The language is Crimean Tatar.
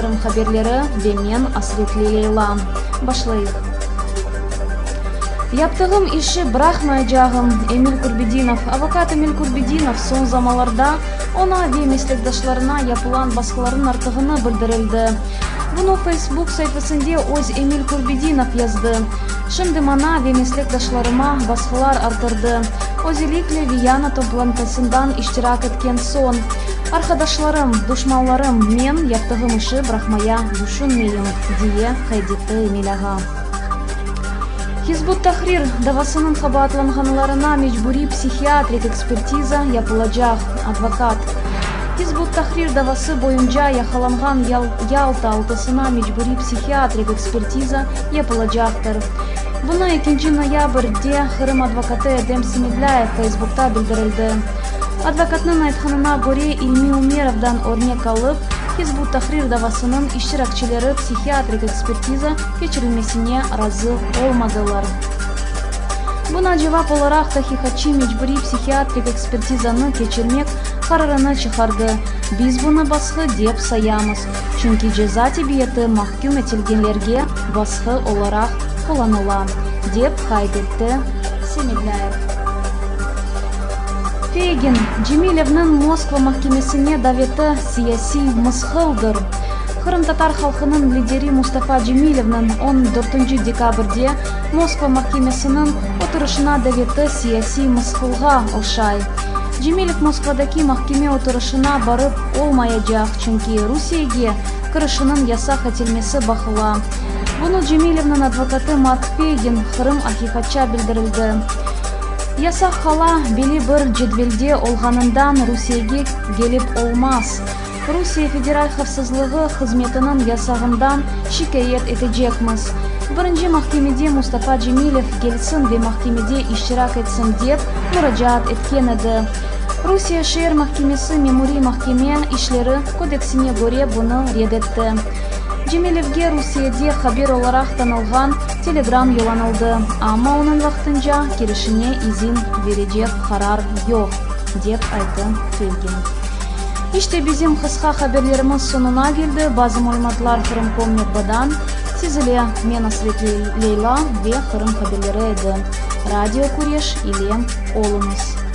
Qırım haberleri ve men Asretli Leyla. Başlayıq. Yaptığım işi bıraqmaycağım, Emil Kurbedinov. Avokat Emil Kurbedinov soñ zamanlarda oña ve meslekdaşlarına yapılan basqılarnıñ arttığını bildirildi. Bunı Facebook saifesinde öz Emil Kurbedinov yazdı. Şimdi maña ve meslekdaşlarıma basqılar arttırdı, özellikle Viyana toplantısından iştirak etken soñ. Arqadaşlarım, duşmanlarım, men yaptığım işi bıraqmaya düşünmeyim, diye qayd etti Emil ağa. Hizb ut-Tahrir davasınıñ qabaatlanğanlarına mecburiy psihiatrik ekspertiza yapılacaq, advokat. Hizb ut-Tahrir davası boyunca yaqalanğan Yalta altısına mecburiy psihiatrik ekspertiza yapılacaqtır. Bunı ekinci noyabrde Qırım advokatı Edem Semedlâyev Feysbukta bildirildi. Advokatnıñ aytqanına köre, İlmi Umerovdan örnek alıp, Hizb ut-Tahrir davasınıñ iştirakçileri psihiatrik ekspertiza keçirilmesine razı olmadılar. Buna cevap olaraq tahqiqatçı mecburiy psihiatrik ekspertizanı keçirmek qararını çıqardı. Biz bunı basqı dep sayamız, çünki ceza tibiyeti mahküm etilgenlerge basqı olaraq qullanıla, dep qayd etti Semedlâyev. Feygin, Cemilevniñ Moskva mahkemesine daveti siyasiy mısqıldır. Qırımtatar halqınıñ lideri Mustafa Cemilevniñ on dörtünci dekabrde Moskva mahkemesiniñ oturışına daveti siyasiy mısqılğa oşay. Cemilev Moskvadaki mahkeme oturışına barıp olmayacaq, çünki Rusiyege kirişiniñ yasaq etilmesi baqıla. Bunı Cemilevniñ advokatı Mark Feygin Qırım. Aqiqatça bildirildi. Yasaq hala belli bir cedvelde olğanından Rusiyege kelip olmaz. Rusiye Federal havfsızlığı hızmetiniñ yasağından şikâyet etecekmiz. Birinci mahkemede Mustafa Cemilev kelsin ve mahkemede iştirak etsin dep muracaat etken edi. Rusiye şeer mahkemesi Memuriy mahkeme işleri kodeksine köre bunı red etti. Cemilevge Rusiyede haber olaraq tanılğan telegram yollanıldı, amma onıñ vaqtınca kirişine izin berecek qarar yoq, dep ayttı Feygin. İşte, bizim qısqa haberlerimiz soñuna keldi. Bazı malümatlar Qırımkom metbadan. Siz ile men Asret Leyla ve Qırım haberleri edi. Radio Küreş ile oluñız.